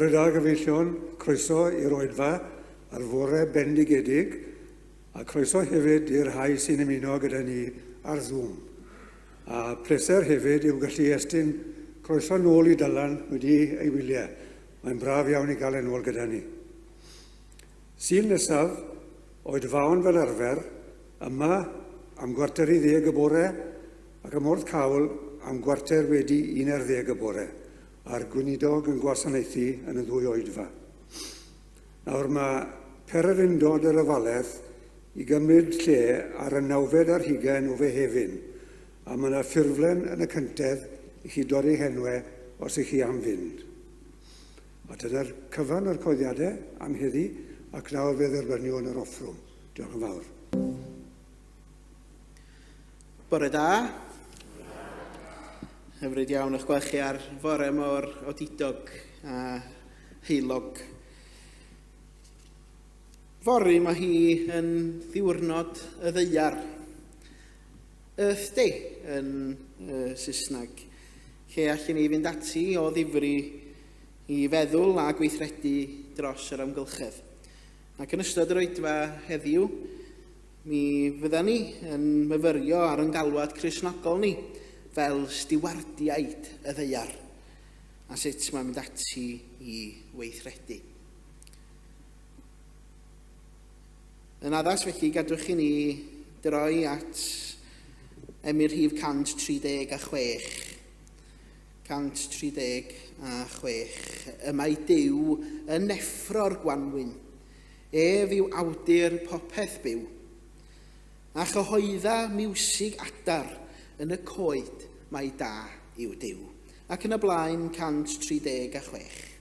Bore da gyfeillion, croeso i'r oedfa ar fore bendigedig a croeso hefyd i'r rhai sy'n ymuno gyda ni ar Zoom. A pleser hefyd yw gallu estyn croeso nôl i Dylan wedi ei wyliau. Mae'n braf iawn i gael e'n ôl gyda ni. Sul nesaf, oedfaon fel arfer, yma am 9:45 y bore ac ym Mhorth Cawl am 11:15 y bore, a'r gweinidog yn gwasanaethu yn y ddwy oedfa. Nawr mae pererindod yr ofalaeth i gymryd lle ar y nawfed ar hugain o Fehefin, a mae yna ffurflen yn y cyntedd i chi dorri henwe os ych chi am fynd. A dyna'r cyfan o'r coeddiadau am heddi, ac nawr fe dderbyniwn yr offrwm. Diolch yn fawr. Bore da. Hyfryd iawn o'ch gweld chi ar fore mor odidog a heulog. Fory mae hi yn ddiwrnod y ddaear. Earth Day yn uh, Saesneg, lle allan ni fynd ati o ddifri i feddwl a gweithredu dros yr amgylchedd. Ac yn ystod yr oedfa heddiw, mi fydda ni yn myfyrio ar yn galwad Cristnogol ni fel stiwardiaid y ddaear a sut mae'n mynd ati i weithredu. Yn addas felly, gadwch i ni droi at emyn rhif 136. 136. Y mae Duw yn neffro'r gwanwyn. Ef yw awdur popeth byw. A chyhoedda miwsig adar yn y coed mai da yw Duw. Ac yn y blaen 136.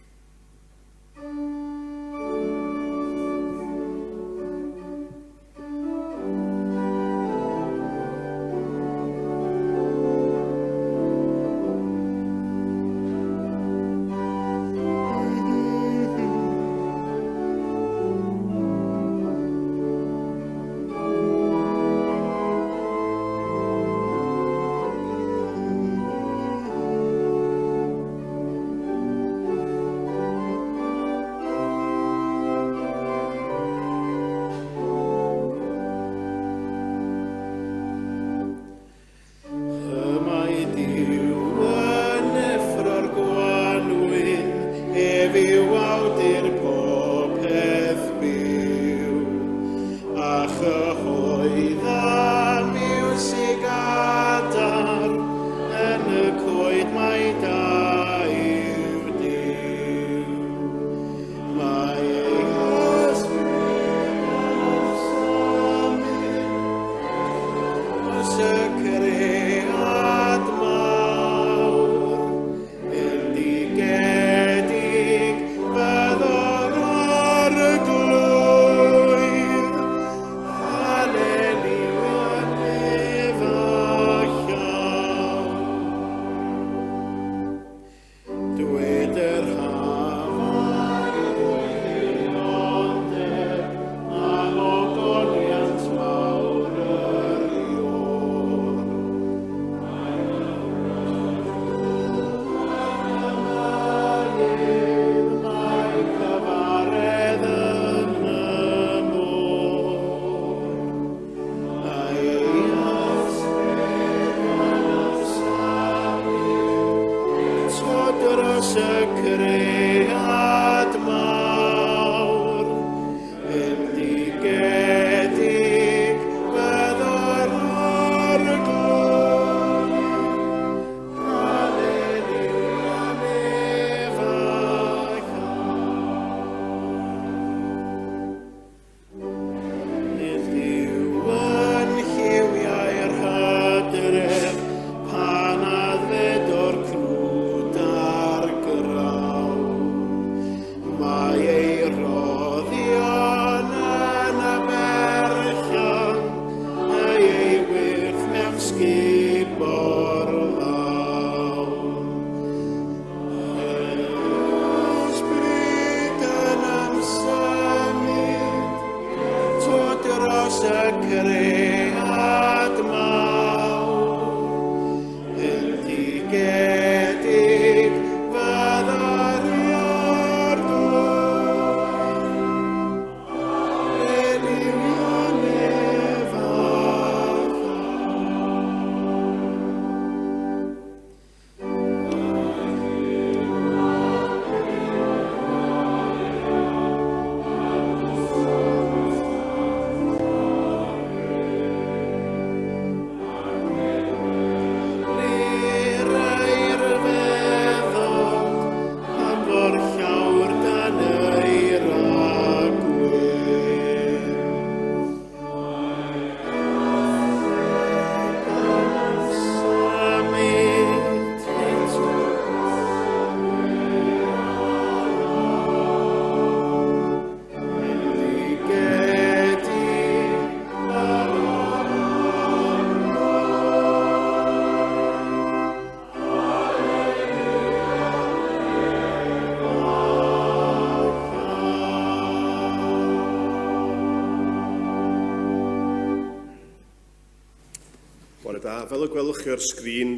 Bore da. Fel y gwelwch chi o'r sgrin,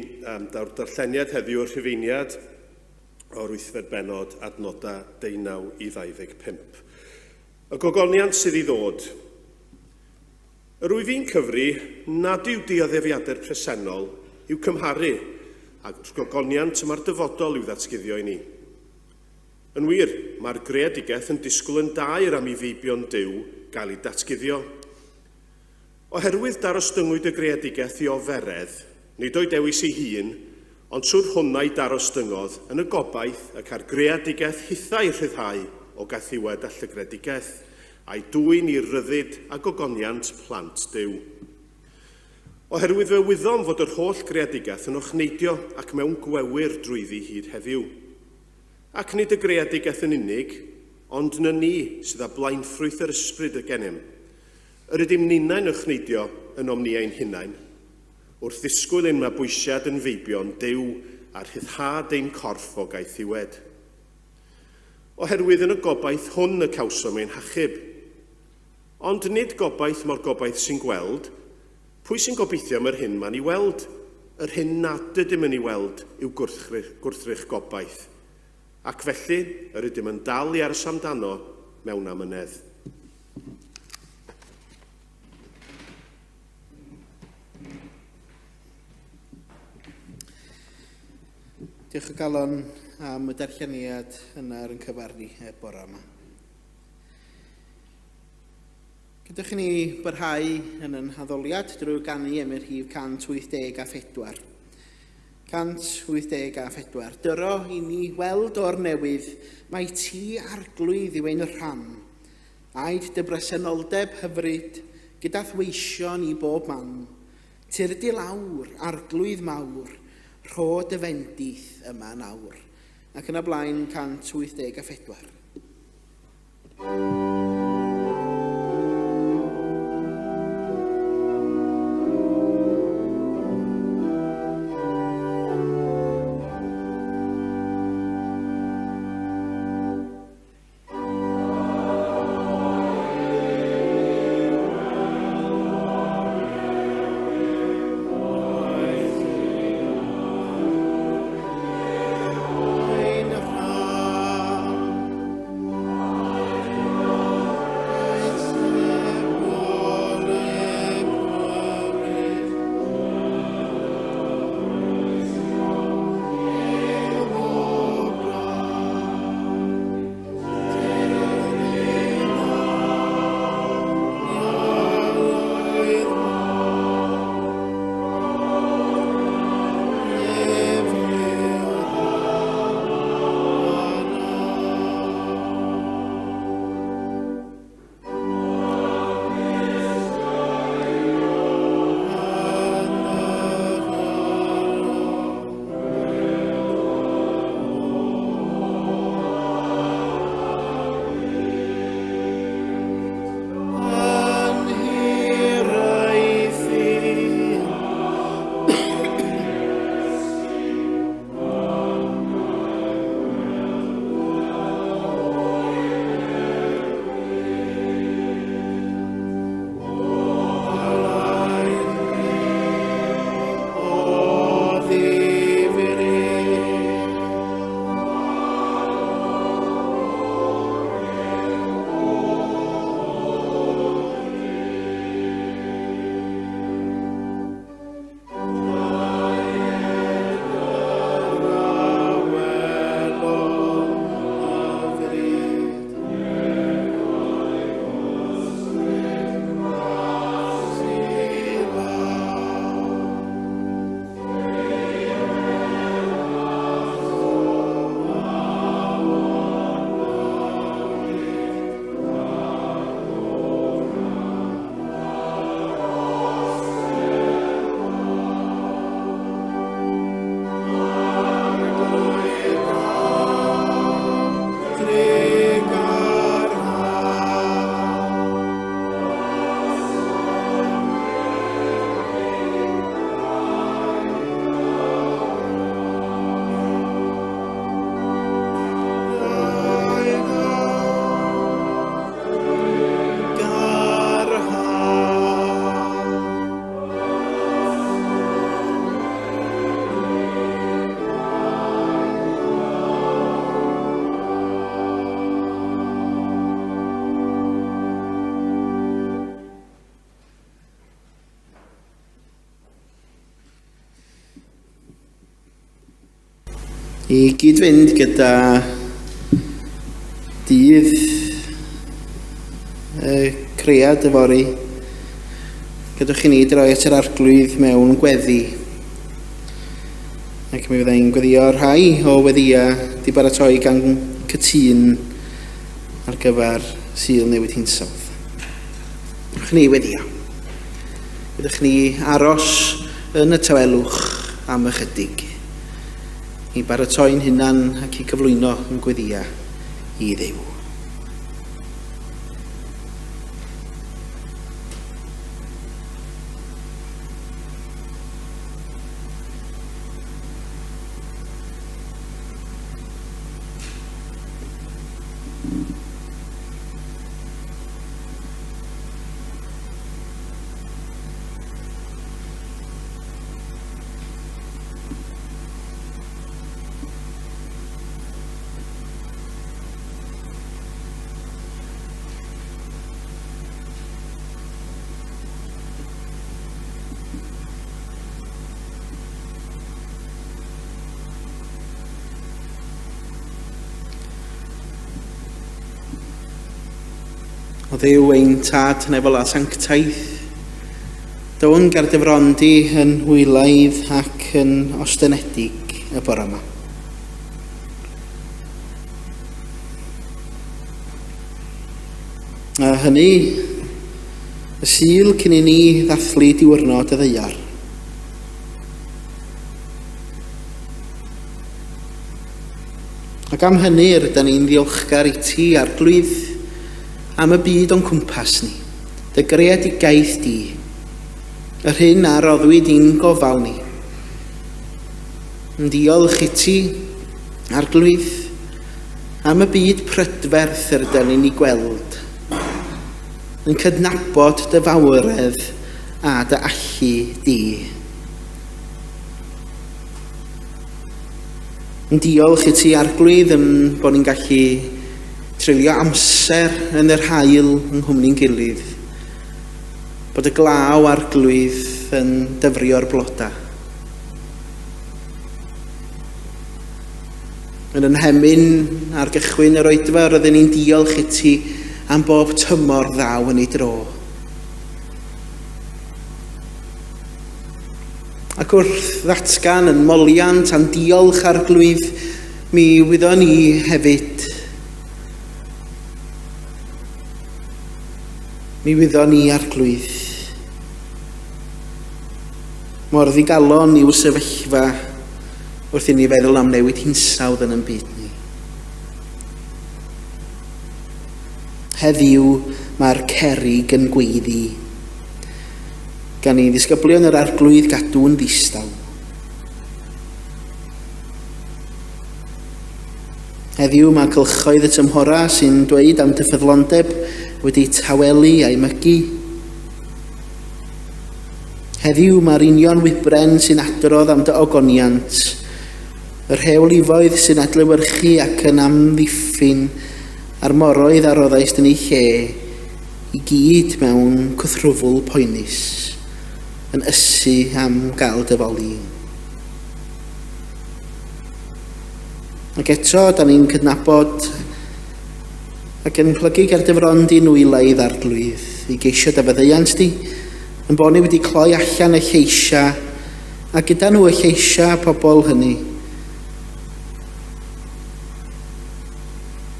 daw'r darlleniad heddiw o'r Rhufeiniad o'r wythfed bennod adnodau 19 i 25. Y gogoniant sydd i ddod. Yr wyf fi'n cyfri nad yw dioddefiadau'r presennol i'w cymharu ag gogoniant y mae'r dyfodol i'w ddatguddio i ni. Yn wir, mae'r greadigaeth yn disgwyl yn daer am i feibion Duw gael ei datguddio. Oherwydd darostyngwyd y greadigaeth i oferedd, nid o'i dewis ei hun, ond trwy'r hwnna i darostyngodd yn y gobaith y ca'r greadigaeth hithau rhyddhau o gaethiwed a llygredigaeth, a'i dwyn i ryddid a gogoniant plant Duw. Oherwydd fe wyddom fod yr holl greadigaeth yn ochneidio ac mewn gwewyr drwyddi hyd heddiw. Ac nid y greadigaeth yn unig, ond na ni sydd â blaenffrwyth yr ysbryd y gennym. Yr ydym ninnau'n ochneidio ynom ni ein hunain, wrth ddisgwyl ein mabwysiad yn feibion Duw a rhyddhad ein corff o gaethiwed. Oherwydd yn y gobaith hwn y cawsom ein hachub. Ond nid gobaith mo'r gobaith sy'n gweld, pwy sy'n gobeithio am yr hyn mae'n ei weld? Yr hyn nad ydym yn ei weld yw gwrthrych gobaith. Ac felly, yr ydym yn dal i aros amdano mewn amynedd. Diolch o galon am y darlleniad yna ar yn cyfar ni y bore yma. Gadewch i ni barhau yn yn haddoliad drwy ganu am y rhif 184. 184. Dyro i ni weld o'r newydd, mae ti arglwydd yw ein rhan. Aed dy bresenoldeb hyfryd gyda'r weision i bob man. Tyrd i lawr, arglwydd mawr, rho dy fendith yma nawr. Ac yn y blaen 184. Ein rhan. I gyd-fynd gyda dydd y cread yfory, gadwch i ni droi at yr Arglwydd mewn gweddi. Ac mi fyddai'n gweddio rhai o weddïau di baratoi gan cytûn ar gyfer Sul Newid Hinsawdd. Gadwch ni weddio. Gadwch ni aros yn y tawelwch am ychydig i baratoi'n hunan ac i gyflwyno yn gweddia i Dduw. O Dduw ein Tad nefol a sanctaidd, down ger dy fron di yn hwylaidd ac yn ostynedig y bore yma. A hynny, y Sul cyn i ni ddathlu diwrnod y ddaear. Ac am hynny, rydyn ni'n ddiolchgar i ti, Arglwydd, am y byd o'n cwmpas ni, dy greadigaeth di, yr hyn a roddwyd i'n gofal ni. Yn diolch i ti, Arglwydd, am y byd prydferth yr ydyn ni'n ei gweld, yn cydnabod dy fawredd a dy allu di. Yn diolch i ti, Arglwydd, am bod ni'n gallu treulio amser yn yr haul yng nghwmni'n gilydd. Bod y glaw, Arglwydd, yn dyfrio'r blodau. Yn yn hemyn ar gychwyn yr oedfa, rydyn ni'n diolch i ti am bob tymor ddaw yn ei dro. Ac wrth ddatgan yn moliant a'n diolch Arglwydd, mi wyddon ni hefyd. Mi wyddon ni Arglwydd. Mor ddigalon yw'r sefyllfa wrth i ni feddwl am newid hinsawdd yn ein byd ni. Heddiw mae'r cerrig yn gweiddi. Gan i ddisgyblion yr Arglwydd gadw'n ddistaw. Heddiw mae cylchoedd y tymhorau sy'n dweud am dy ffyddlondeb wedi tawelu a'i mygu. Heddiw mae'r union wybren sy'n adrodd am dy ogoniant, y rhewlifoedd sy'n adlewyrchu ac yn amddiffyn, a'r moroedd a roddaist yn eu lle, i gyd mewn cythrwfl poenus, yn ysu am gael dy foli. Ac eto, da ni'n cydnabod ac yn plygu ger dy fron di nwyla i ddarglwydd, i geisio dy faddeuant di, yn bod ni wedi cloi allan y lleisiau, a gyda nhw y lleisiau pobl hynny,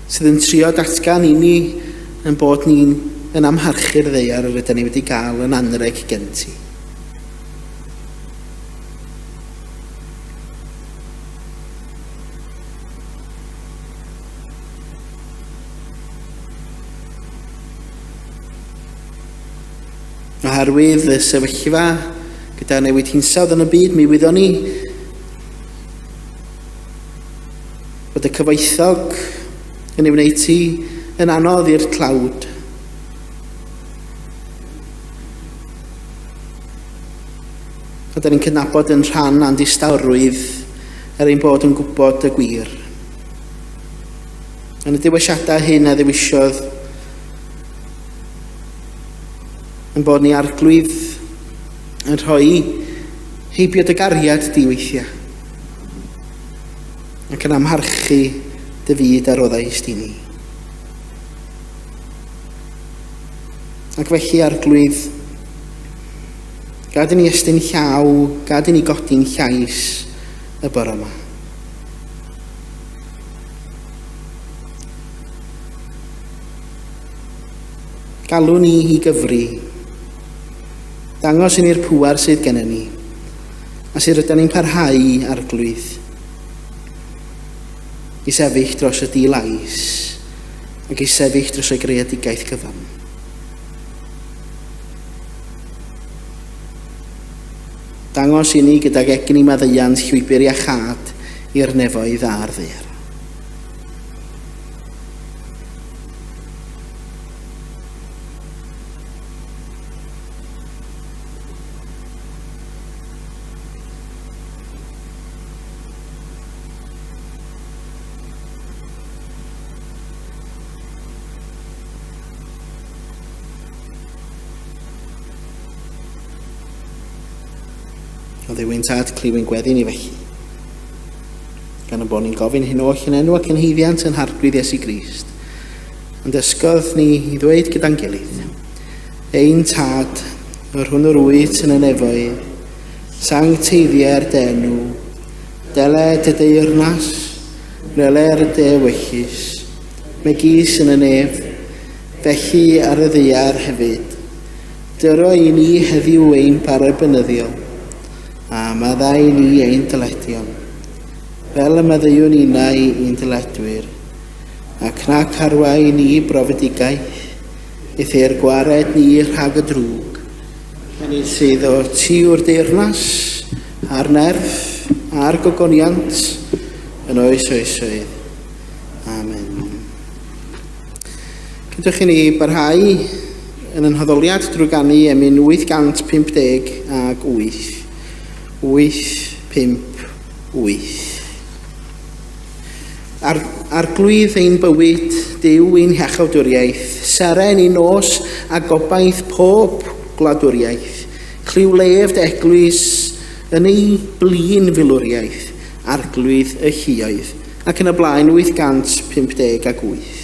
sydd yn trio datgan i ni yn bod ni'n yn amharchu'r ddaear yr ydyn ni wedi gael yn anreg gen ti. Oherwydd y sefyllfa gyda newid hinsawdd yn y byd, mi wyddon ni Bod y cyfoethog yn ei wneud ti yn anodd i'r tlawd. A da ni'n cydnabod yn rhan a'n distawrwydd er ein bod yn gwybod y gwir. Yn y dewisiadau hyn a ddewisiodd yn bod ni arglwydd yn rhoi heibio dy gariad di weithiau. Ac yn amharchu dy fyd a roddaist i ni. Ac felly, Arglwydd, gad i ni estyn llaw, gad i ni godi'n llais y bore yma. Galw ni i gyfri. Dangos i ni'r pŵer sydd gennym ni, a sydd rydyn ni'n parhau, Arglwydd, i sefyll dros y di-lais ac i sefyll dros y greadigaeth cyfan. Dangos i ni gydag egni maddeuant llwybr iachâd i'r nefoedd a'r ddaear. O Dduw ein Tad, clyw ein gweddi ni felly. Gan y bod ni'n gofyn hyn oll yn enw ac yn haeddiant yn Harglwydd Iesu Grist. Ond dysgodd ni i ddweud gyda'n gilydd, Ein Tad, yr hwn yr wyt yn y nefoedd, sancteiddier dy enw, dele dy deyrnas, wneler dy ewyllys, megis yn y nef, felly ar y ddaear hefyd. Dyro i ni heddiw ein bara beunyddiol, a maddau i ni ein dyledion, fel y maddeuwn ninnau i'n dyledwyr, ac nac arwain i ni brofedigaeth, eithr gwared ni rhag y drwg. Canys sydd o ti yw'r deyrnas, a'r nerth, a'r gogoniant, yn oes oesoedd. Amen. Cydwch i ni barhau yn yn haddoliad drwy ganu emyn 858. 8, 5, 8. Ar, arglwydd ein bywyd, Duw ein hiachawdwriaeth, seren ein nos a gobaith pob gwladwriaeth, clyw lef dy eglwys yn ei blin filwriaeth, arglwydd y lluoedd, ac yn y blaen 858.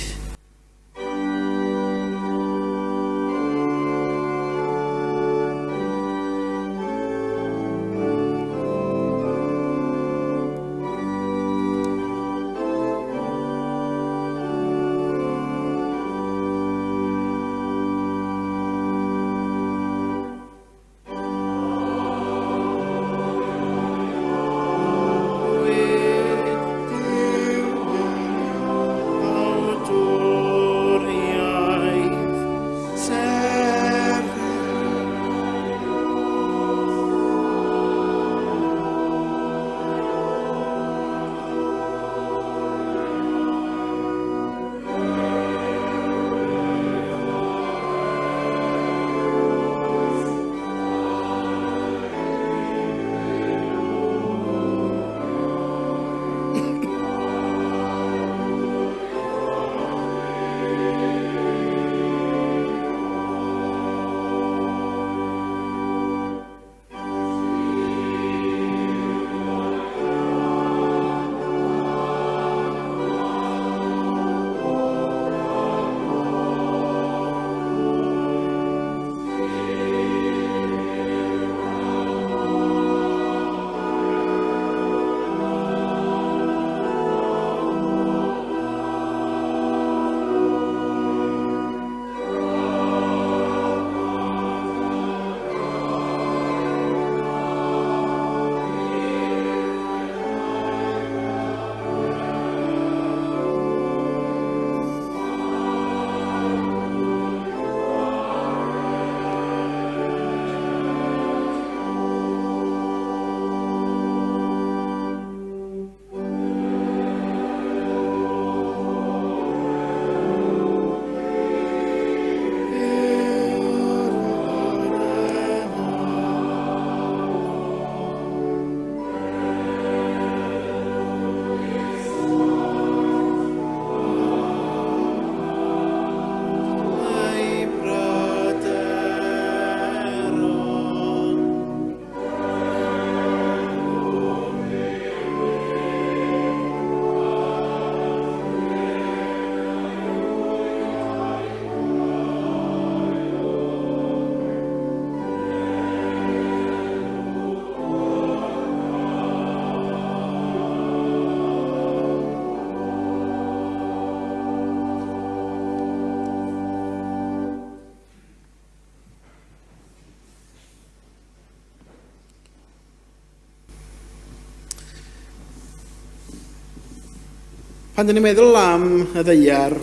Pan dyn ni'n meddwl am y ddaear,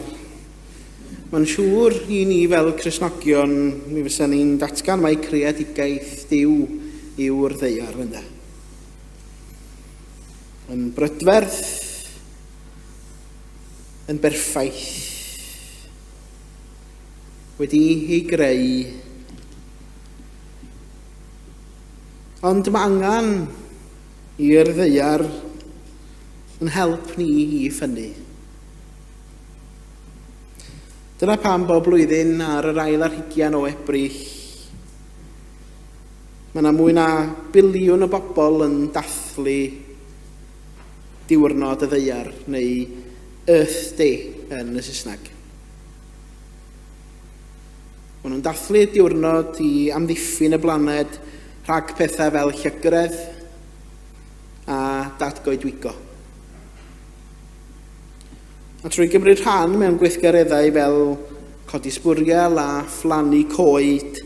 mae'n siŵr i ni fel Cristnogion, mi fysa ni'n datgan mai creadigaeth Duw yw'r ddaear, ynde. Yn brydferth, yn berffaith, wedi ei greu. Ond mae angen i'r ddaear yn help ni i ffynnu. Dyna pam bob blwyddyn ar yr ail ar hugian o Ebrill, mae yna mwy na biliwn o bobl yn dathlu diwrnod y ddaear, neu Earth Day yn y Saesneg. Maen nhw'n dathlu y diwrnod i amddiffyn y blaned rhag pethau fel llygredd a datgoedwigo. A trwy gymryd rhan mewn gweithgareddau fel codi sbwriel a phlannu coed,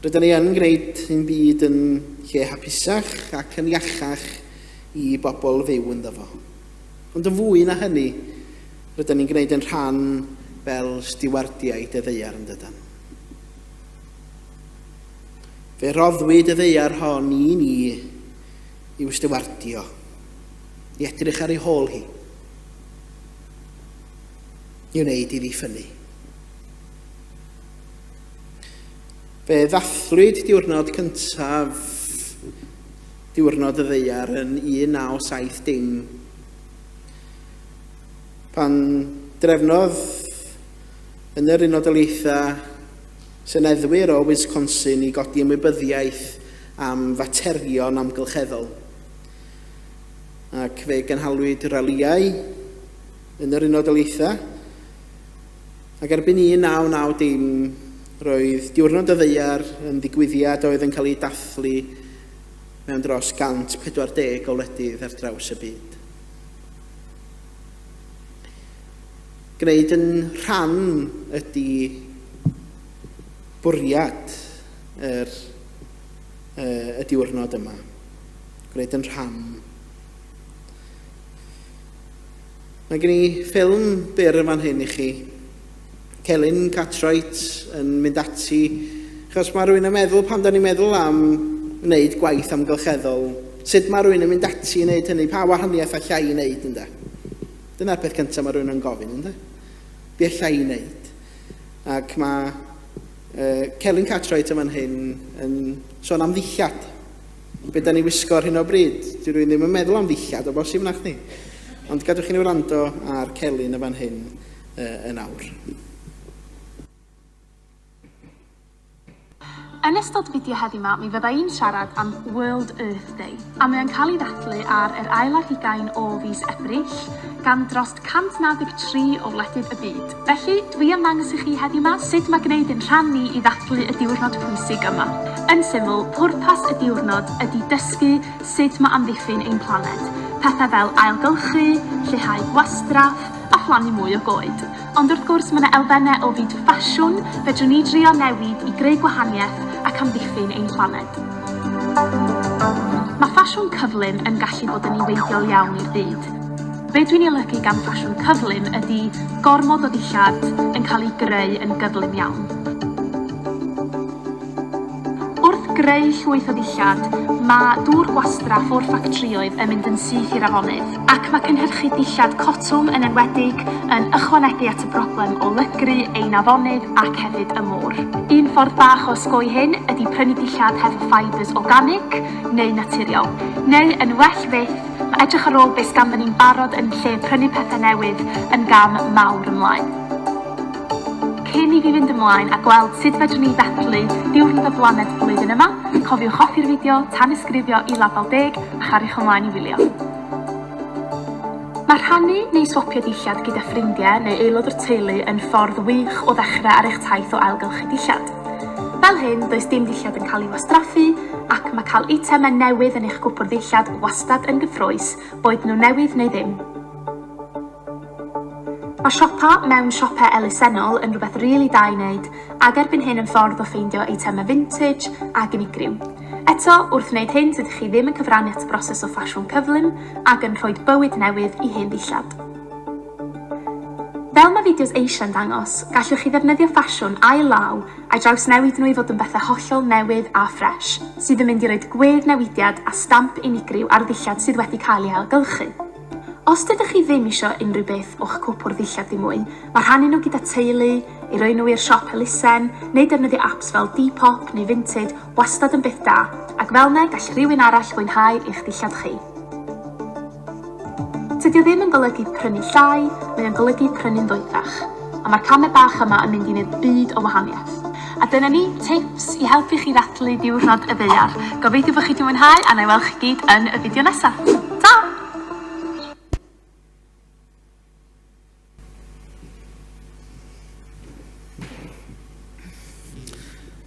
rydyn ni yn gwneud ein byd yn lle hapusach ac yn iachach i bobl fyw ynddo fo. Ond yn fwy na hynny, rydyn ni'n gwneud yn rhan fel stiwardiaid y ddaear yn dydan. Fe roddwyd y ddaear hon i ni i'w stiwardio, i edrych ar ei hôl hi, i wneud iddi ffynnu. Fe ddathlwyd diwrnod cyntaf diwrnod y ddaear yn 1970 pan drefnodd yn yr Unol Daleithiau seneddwyr o Wisconsin i godi ymwybyddiaeth am faterion amgylcheddol. Ac fe gynhalwyd ralïau yn yr Unol Daleithiau ac erbyn 1990 roedd Diwrnod y Ddaear yn ddigwyddiad oedd yn cael ei dathlu mewn dros 140 o wledydd ar draws y byd. Gwneud yn rhan ydy bwriad yr, y diwrnod yma. Gwneud yn rhan. Mae gen i ffilm byr yn fan hyn i chi. Celyn Cartwright yn mynd ati, achos mae rhywun yn meddwl, pan da ni'n meddwl am wneud gwaith amgylcheddol, sut mae rhywun yn mynd ati i wneud hynny, pa wahaniaeth allai i wneud, ynde? Dyna'r peth cyntaf mae rhywun yn gofyn, ynde? Be allai i wneud? Ac mae Celyn Cartwright yn fan hyn yn sôn am ddillad. Be da ni wisgo ar hyn o bryd? Dwi rhywun ddim yn meddwl am ddillad o bosib na chdi. Ond gadwch chi ni wrando ar Celyn yn fan hyn yn awr. Yn ystod fideo heddiw 'ma mi fydda i'n siarad am World Earth Day, a mae o'n cael ei ddathlu ar yr ail ar hugain o fis Ebrill gan dros 193 o wledydd y byd. Felly, dwi am ddangos i chi heddiw 'ma sut mae gwneud ein rhan ni i ddathlu y diwrnod pwysig yma. Yn syml, pwrpas y diwrnod ydy dysgu sut mae amddiffyn ein planed. Pethau fel ailgylchu, lleihau gwastraff, a phlannu mwy o goed. Ond wrth gwrs mae 'na elfennau o fyd ffasiwn fedrwn ni drio newid i greu gwahaniaeth ac amddiffyn ein planed. Mae ffasiwn cyflym yn gallu bod yn niweidiol iawn i'r byd. Be dwi'n ei olygu gan ffasiwn cyflym ydy gormod o ddillad yn cael ei greu yn gyflym iawn. Wrth greu llwyth o ddillad, mae dŵr gwastraff o'r ffactrïoedd yn mynd yn syth i'r afonydd, ac mae cynhyrchu dillad cotwm yn enwedig yn ychwanegu at y broblem o lygru ein afonydd ac hefyd y môr. Un ffordd bach o osgoi hyn ydy prynu dillad hefo fibres organig neu naturiol. Neu, yn well fyth, mae edrych ar ôl be sganddon ni'n barod yn lle prynu pethau newydd yn gam mawr ymlaen. Cyn i fi fynd ymlaen a gweld sut fedrwn ni ddathlu Diwrnod y Blaned blwyddyn yma, cofiwch hoffi'r fideo, tanysgrifio i Label Deg a chariwch ymlaen i wylio. Mae rhannu neu swapio dillad gyda ffrindiau neu aelod o'r teulu yn ffordd wych o ddechrau ar eich taith o ailgylchu dillad. Fel hyn, does dim dillad yn cael ei wastraffu ac mae cael eitemau newydd yn eich cwpwrdd ddillad wastad yn gyffrous, boed nhw newydd neu ddim. Mae siopa mewn siopau elusennol yn rhywbeth rili da i wneud, ac erbyn hyn yn ffordd o ffeindio eitemau vintage ac unigryw. Eto, wrth wneud hyn dydych chi ddim yn cyfrannu at y broses o ffasiwn cyflym ac yn rhoi bywyd newydd i hen ddillad. Fel mae fideos Asia yn dangos, gallwch chi ddefnyddio ffasiwn ail law a'i drawsnewid nhw i fod yn bethau hollol newydd a ffresh, sydd yn mynd i roid gwedd newidiad a stamp unigryw ar ddillad sydd wedi cael ei ailgylchu. Os dydych chi ddim isio unrhyw beth o'ch cwpwrdd ddillad ddim mwy, mae rhannu nhw gyda teulu, eu rhoi nhw i'r siop elusen, neu defnyddio apps fel Depop neu Vinted wastad yn beth da, ac fel 'na gall rhywun arall fwynhau eich dillad chi. Tydi o ddim yn golygu prynu llai, mae o'n golygu prynu'n ddoethach. A mae'r camau bach yma yn mynd i wneud byd o wahaniaeth. A dyna ni, tips i helpu chi ddathlu Diwrnod y Ddaear. Gobeithio bod chi 'di mwynhau a na i weld chi gyd yn y fideo nesaf. Ta!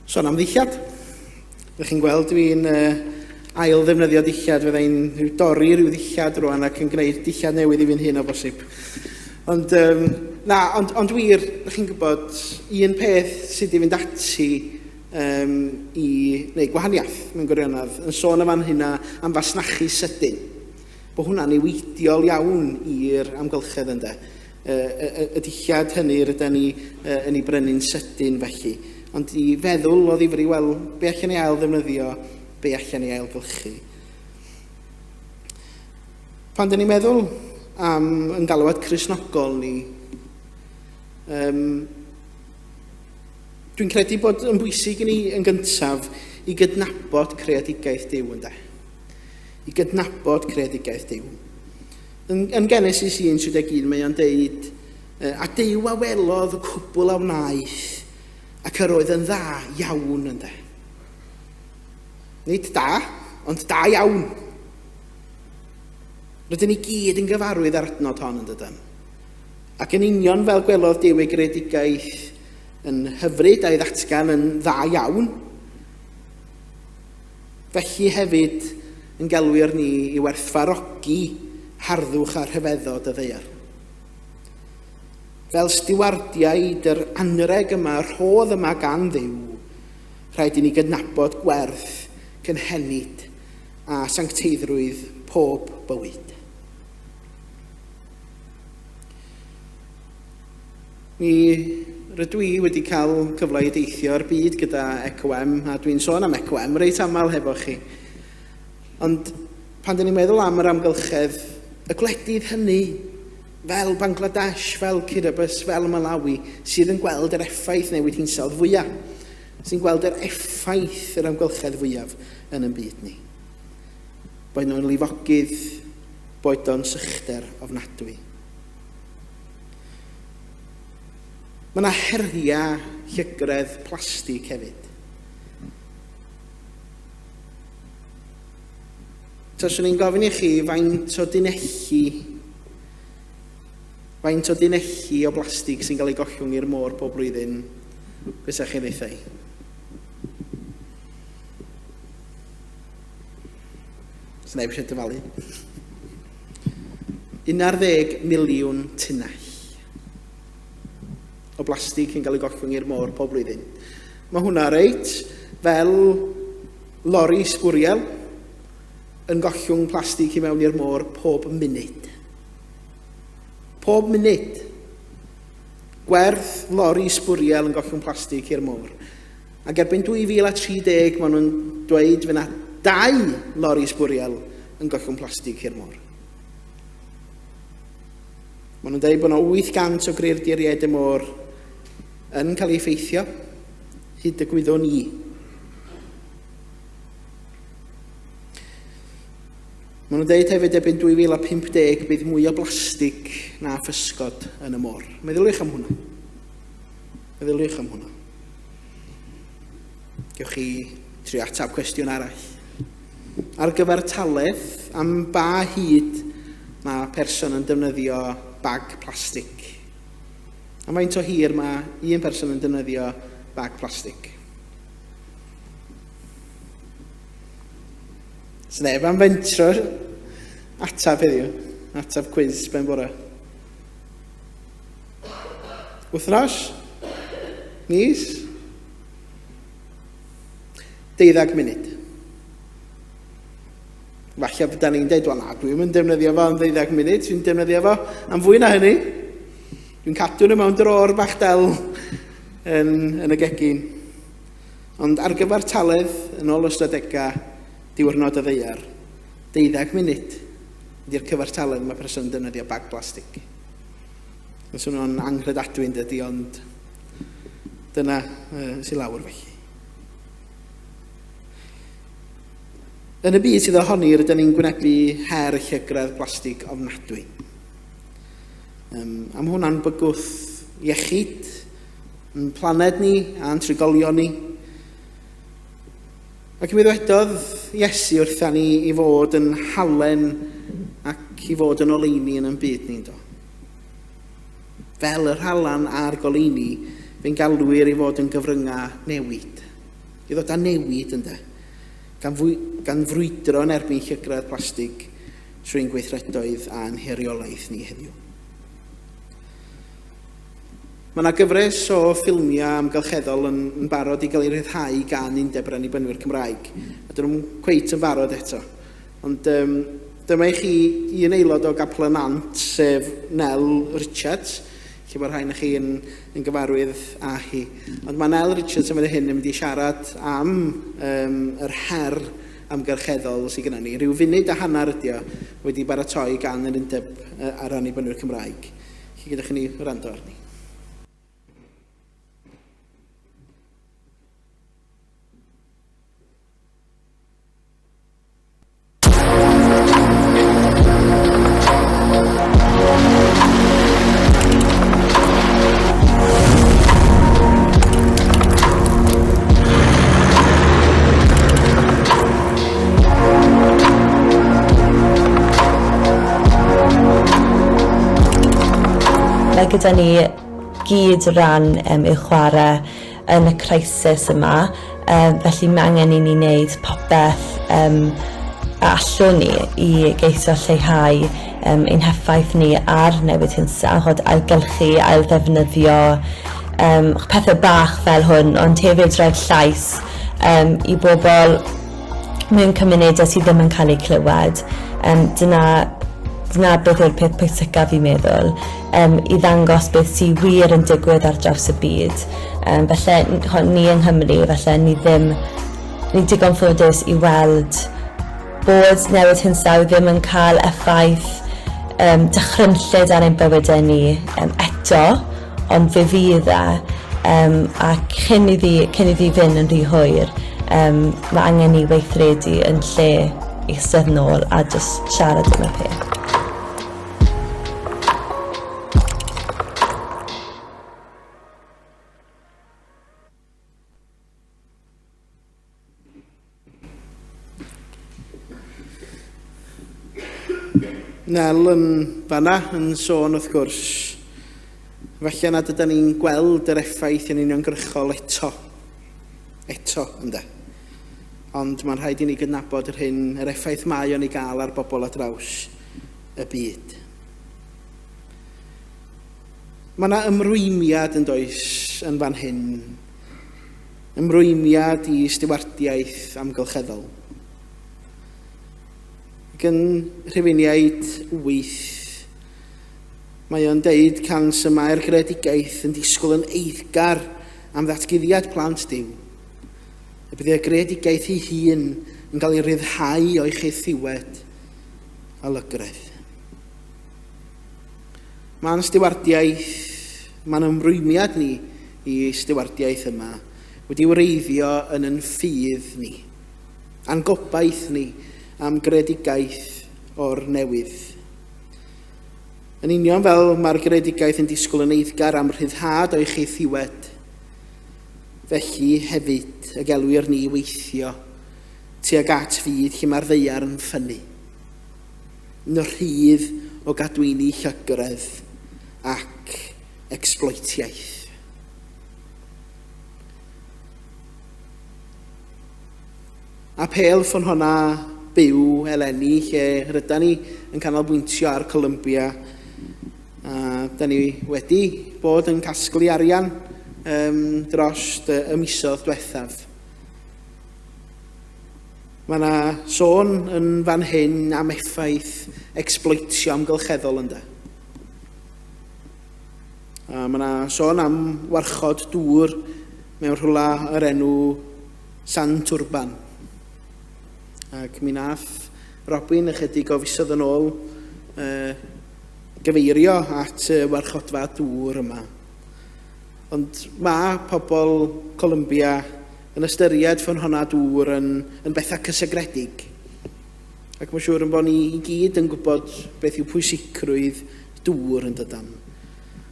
Sôn am ddillad. Ydych chi'n gweld dwi'n uh, ail ddefnyddio dillad, fydda i'n rhyw dorri rhyw ddillad rwan ac yn gwneud dillad newydd i fi'n hun o bosib. Ond, um, na, ond, ond wir, ydych chi'n gwybod, un peth sydd wedi fynd ati um, i wneud gwahaniaeth mewn gwirionedd, yn sôn am fan hynna am fasnachu sydyn. Bod hwnna'n niweidiol iawn i'r amgylchedd ynde. Y, y, y dillad hynny rydyn ni yn ei brynu'n sydyn felly. Ond i feddwl o ddifri, wel, be allan ni ail ddefnyddio, be allan ni ailgylchu. Pan dyn ni'n meddwl am yn galwad Cristnogol ni, um, dwi'n credu bod yn bwysig i ni yn gyntaf i gydnabod creadigaeth Duw ynde. i gydnabod creadigaeth Duw. Yn, yn Genesis 1:31 mae o'n deud, a Duw a welodd y cwbl a wnaeth, ac yr oedd yn dda iawn ynde. Nid da, ond da iawn. Rydyn ni gyd yn gyfarwydd â'r adnod hon yn dydyn. Ac yn union fel gwelodd Duw ei greadigaeth yn hyfryd a'i ddatgan yn dda iawn, Felly hefyd yn gelwir ni i werthfawrogi harddwch a rhyfeddod y ddaear. Fel stiwardiaid yr anrheg yma, y rhodd yma gan Dduw, rhaid i ni gydnabod gwerth cynhenid a sancteiddrwydd pob bywyd. Mi rydw i wedi cael cyfle i deithio'r byd gyda EcoM, a dwi'n sôn am EcoM reit aml hefo chi. Ond pan dyn ni'n meddwl am yr amgylchedd, y gwledydd hynny, fel Bangladesh, fel Kiribati, fel Malawi, sydd yn gweld yr effaith newid hinsawdd fwyaf, sy'n gweld yr effaith yr amgylchedd fwyaf yn ein byd ni. Boed nhw'n lifogydd, boed o'n sychder ofnadwy. Mae yna heriau llygredd plastig hefyd. Taswn i'n gofyn i chi faint o dunelli faint o dunelli o blastig sy'n cael ei gollwng i'r môr pob blwyddyn, beth sa'ch chi'n ddeutha i? Sneb eisiau dyfalu. 11 miliwn tunnell o blastig yn cael ei gollwng i'r môr pob blwyddyn. Mae hwnna reit fel lori sbwriel yn gollwng plastig i mewn i'r môr pob munud. Pob munud. Gwerth lori sbwriel yn gollwng plastig i'r môr. Ac erbyn 2030 maen nhw'n dweud fydd yna dau lori sbwriel yn gollwng plastig i'r môr. Maen nhw'n dweud bod yna 800 o greaduriaid y môr yn cael ei effeithio, hyd y gwyddwn i. Maen nhw'n dweud hefyd erbyn 2050 bydd mwy o blastig na physgod yn y môr. Meddyliwch am hwnna. Meddyliwch am hwnna. Gewch chi trio ateb cwestiwn arall. Ar gyfer taledd, am ba hyd mae person yn defnyddio bag plastig? Am faint o hir mae un person yn defnyddio bag plastig? Sneb am fentro ateb heddiw, ateb cwiz ben bore. Wythnos? Mis? Deuddag munud. Falle bod ni'n dweud, wel na, dwi'n mynd defnyddio fo am ddeuddag munud, dwi'n defnyddio fo am fwy na hynny. Dwi'n cadw nhw mewn drôr bach del yn, yn y gegin. Ond ar gyfartaledd, yn ôl ystadegau diwrnod y ddaear, 12 munud ydy'r cyfartaledd mae person yn defnyddio bag plastig. Mae'n swnio'n anghredadwy yn dydy, ond dyna uh, sy'n lawr felly. Yn y byd sydd ohoni, rydyn ni'n gwynebu her llygredd plastig ofnadwy. Um, am hwnna'n bygwth iechyd, yn planed ni a'n trigolion ni. Ac mi ddwedodd Iesu wrtha ni i fod yn halen ac i fod yn oleuni yn ein byd ni'n do. Fel yr halan a'r goleuni, fe'n galwir i fod yn gyfryngau newid. I ddod â newid ynde. Gan, fwy, gan frwydro yn erbyn llygredd plastig trwy'n gweithredoedd a'n hereolaeth ni heddiw. Mae yna gyfres o ffilmiau amgylcheddol yn, yn barod i gael eu rhyddhau gan Undeb yr Annibynwyr Cymraeg. A dyn nhw'n cweit yn barod eto. Ond um, dyma i chi un aelod o Gapel y Nant, sef Nel Richards, lle mae rhai na chi yn, yn gyfarwydd â hi. Ond mae Nel Richards yn fan hyn yn mynd i siarad am um, yr her amgylcheddol sydd gennym ni. Rhyw funud a hanner ydi o wedi baratoi gan yr Undeb ar Annibynwyr Cymraeg. Felly gyda chi ni wrando arni. Mae gyda ni gyd ran um, i'w chwarae yn y crisis yma, um, felly mae angen i ni wneud popeth um, a allwn ni i geisio lleihau um, ein heffaith ni ar newid hinsawdd, chod ailgylchu, ailddefnyddio, um, pethau bach fel hwn, ond hefyd rhoi'r llais um, i bobl mewn cymunedau sydd ddim yn cael eu clywed. Um, dyna, dyna beth yw'r peth pwysicaf fi'n meddwl, um, i ddangos beth sydd wir yn digwydd ar draws y byd. Um, felly, ni yng Nghymru, felly ni ddim, ni digon ffodus i weld bod newid hinsawdd ddim yn cael effaith um, dychrynllyd ar ein bywydau ni um, eto, ond fe fydd e, um, a cyn iddi, cyn iddi fynd yn rhy hwyr, um, mae angen i weithredu yn lle eistedd nôl a just siarad am y peth. Nel yn fanna yn sôn wrth gwrs, falle nad ydyn ni'n gweld yr effaith yn uniongyrchol eto. Eto, ynde. Ond mae'n rhaid i ni gydnabod yr hyn, yr effaith mae o'n ei gael ar bobl ar draws y byd. Mae yna ymrwymiad yn does yn fan hyn Ymrwymiad i stiwardiaeth amgylcheddol. Ac yn Rhufeiniaid 8, mae o'n deud cans y mae'r greadigaeth yn disgwyl yn eiddgar am ddatguddiad plant Duw. Y bydd y greadigaeth ei hun yn cael ei ryddhau o'i chaethiwed a lygredd. Mae'n stiwardiaeth, mae'n ymrwymiad ni i stiwardiaeth yma wedi wreiddio yn yn ffydd ni, a'n gobaith ni am greadigaeth o'r newydd. Yn union fel mae'r greadigaeth yn disgwyl yn eiddgar am rhyddhad o'i chaethiwed, felly hefyd y gelwir ni weithio tuag at fyd lle mae'r ddaear yn ffynnu. yn rhydd o gadwyni llygredd ac ecsbloetiaeth. Apêl ffynhonna byw eleni lle ryda ni yn canolbwyntio ar Columbia. A da ni wedi bod yn casglu arian um, dros y misoedd diwethaf. Mae yna sôn yn fan hyn am effaith ecsbloetio amgylcheddol ynde. A mae yna sôn am warchod dŵr mewn rhywle yr enw San Turban. Ac mi nath Robin ychydig o fisoedd yn ôl uh, gyfeirio at y warchodfa dŵr yma. Ond mae pobl Columbia yn ystyried ffynhonnau dŵr yn, yn bethau cysegredig. Ac mae'n siŵr yn bod ni i gyd yn gwybod beth yw pwysigrwydd dŵr yn dydan.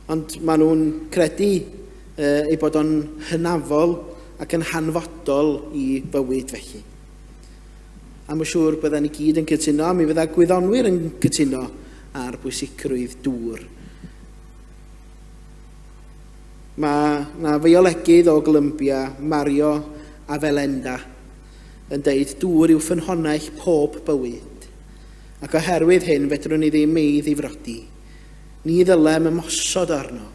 Ond maen nhw'n credu uh, ei bod o'n hynafol ac yn hanfodol i fywyd felly. A mae'n siŵr bydden ni gyd yn cytuno, a mi fydda gwyddonwyr yn cytuno ar bwysigrwydd dŵr. Mae na feiolegydd o Golumbia, Mario Avelenda, yn deud dŵr yw ffynhonnell pob bywyd, ac oherwydd hyn fedrwn ni ddim ei ddifrodi. Ni ddylem ymosod arno.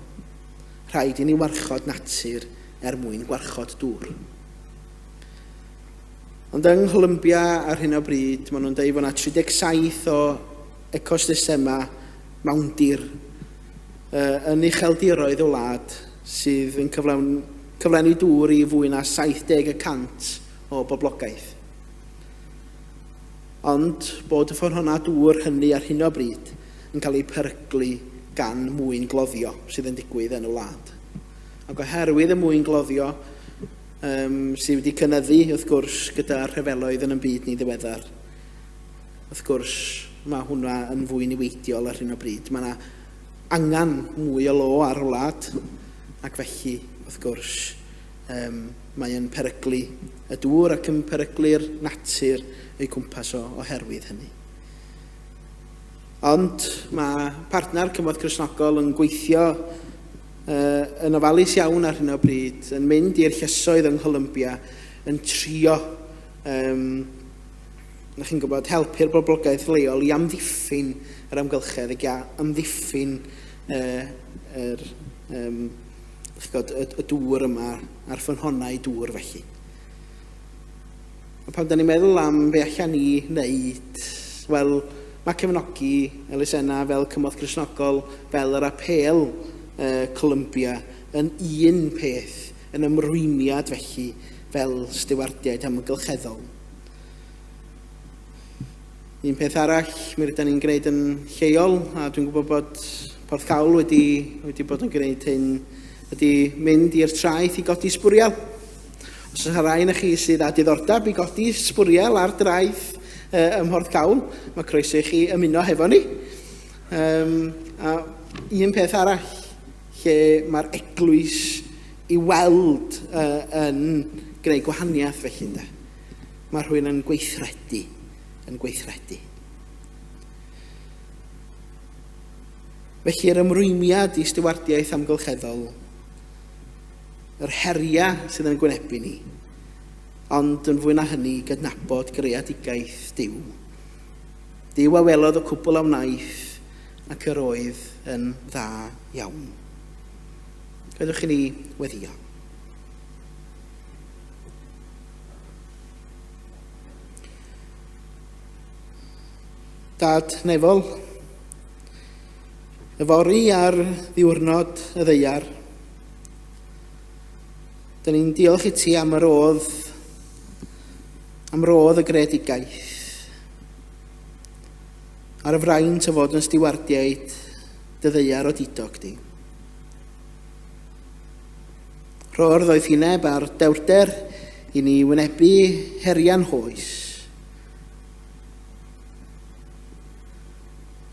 Rhaid i ni warchod natur er mwyn gwarchod dŵr. Ond yng Ngholumbia ar hyn o bryd, maen nhw'n dweud fod yna 37 o ecosystemau mawndir yn ucheldiroedd y wlad sydd yn cyflawn, cyflenwi dŵr i fwy na 70 y cant o boblogaeth. Ond bod y ffynhonnau dŵr hynny ar hyn o bryd yn cael eu peryglu gan mwyn gloddio sydd yn digwydd yn y wlad. Ac oherwydd y mwyn gloddio, um, sydd wedi cynyddu, wrth gwrs, gyda'r rhyfeloedd yn y byd ni ddiweddar, wrth gwrs, mae hwnna yn fwy niweidiol ar hyn o bryd. Mae yna angen mwy o lo ar y wlad, ac felly, wrth gwrs, um, mae yn peryglu y dŵr ac yn peryglu'r natur o'i cwmpas o oherwydd hynny. Ond mae partner Cymorth Cristnogol yn gweithio uh, yn ofalus iawn ar hyn o bryd, yn mynd i'r llysoedd yng Ngholumbia, yn trio um, na chi'n gwybod, helpu'r boblogaeth leol i amddiffyn yr amgylchedd ac i amddiffyn uh, yr, um, gwybod, y, y dŵr yma a'r ffynhonnau dŵr felly. A pan da ni'n meddwl am be allan ni wneud, wel, mae cefnogi elusennau fel Cymorth Cristnogol, fel yr apêl uh, Columbia, yn un peth, yn ymrwymiad felly, fel stiwardiaid amgylcheddol. Un peth arall, mi rydyn ni'n gwneud yn lleol, a dwi'n gwybod bod Porthcawl wedi, wedi bod yn gwneud hyn, ydy mynd i'r traeth i godi sbwriel. Os oes rhai yna chi sydd â diddordeb i godi sbwriel ar draeth uh, ym Mhorthcawl, mae croeso i chi ymuno hefo ni. Um, a un peth arall, lle mae'r eglwys i weld uh, yn gwneud gwahaniaeth felly, ynde. Mae rhywun yn gweithredu, yn gweithredu. Felly yr ymrwymiad i stiwardiaeth amgylcheddol, yr heriau sydd yn gwynebu ni, ond yn fwy na hynny gydnabod greadigaeth Duw. Duw a welodd y cwbl a wnaeth ac yr oedd yn dda iawn. Gadewch i ni weddio. Dad nefol, yfory ar ddiwrnod y ddeiar, dyn ni'n diolch i ti am yr odd, am rodd y greadigaeth, ar y fraint o fod yn stiwardiaid dy ddeiar o didog di. Rho'r ddoethineb a'r dewrder i ni wynebu heriau'n hoes.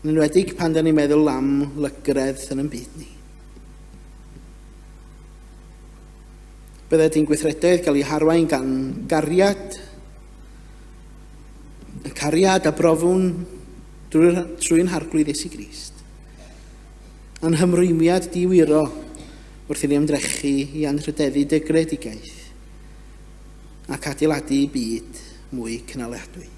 Yn enwedig pan da ni'n meddwl am lygredd yn ein byd ni. Bydde di'n gweithredoedd gael eu harwain gan gariad, y cariad a brofwn drwy'n trwy harglwydd Iesu Grist. A'n hymrwymiad diwyro wrth i ni ymdrechu i anrhydeddu dy greadigaeth ac adeiladu byd mwy cynaliadwy.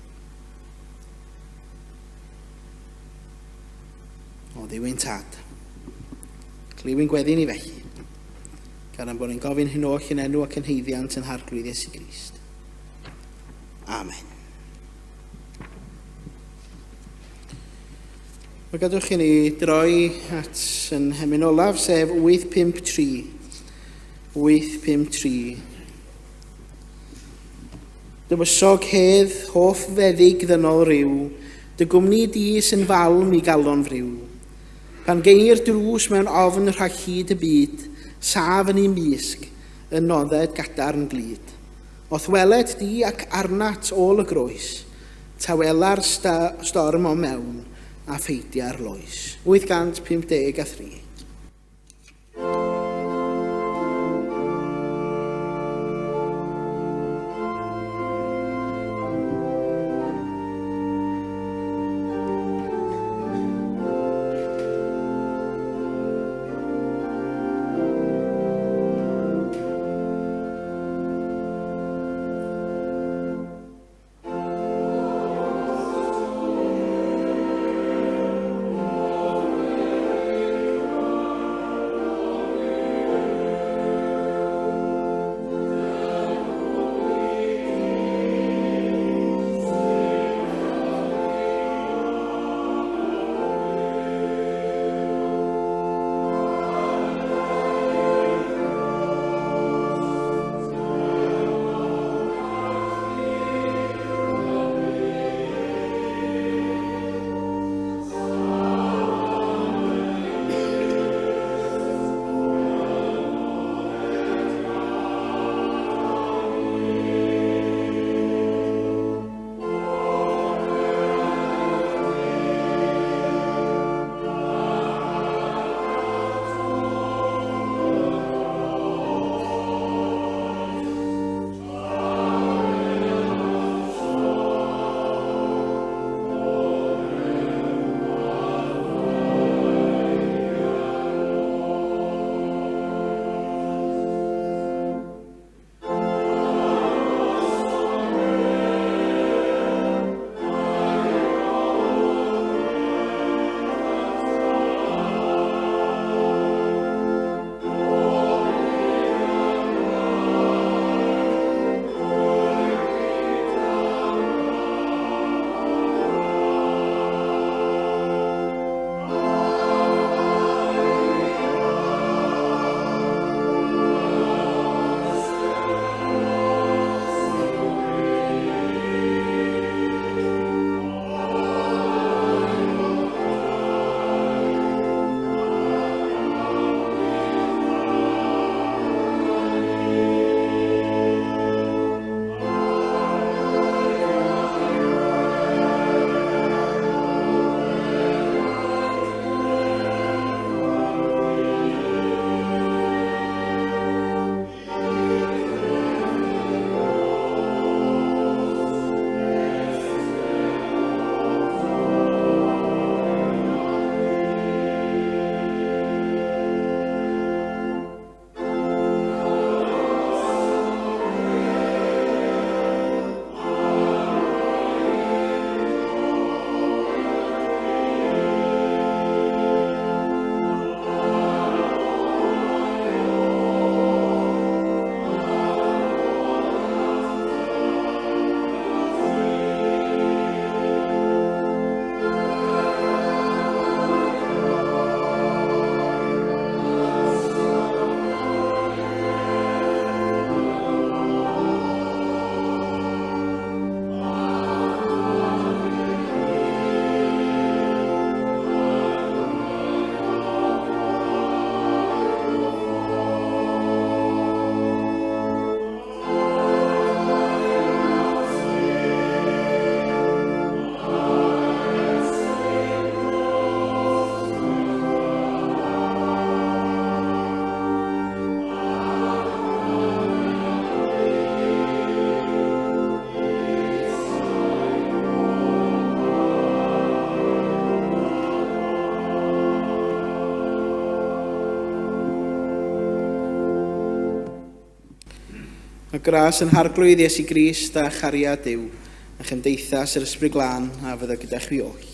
O Dduw ein Tad, clyw ein gweddi ni felly, gan ein bod ni'n gofyn hyn oll yn enw ac yn haeddiant yn Harglwydd Iesu Grist. Amen. Mae gadwch i ni droi at yn hemyn olaf, sef 853. 853. Dywysog hedd, hoff feddyg ddynol ryw, dy gwmni di sy'n falm i galon friw. Pan geir drws mewn ofn rhag hyd y byd, saf yn ei mysg, yn nodded gadarn glyd. O'th weled di ac arnat ôl y groes, tawela'r storm o mewn a pheidia'r loes. 853. Mae gras yn harglwydd Iesu Grist a chariad Duw, a chymdeithas yr Ysbryd Glân a fyddo gyda chwi oll.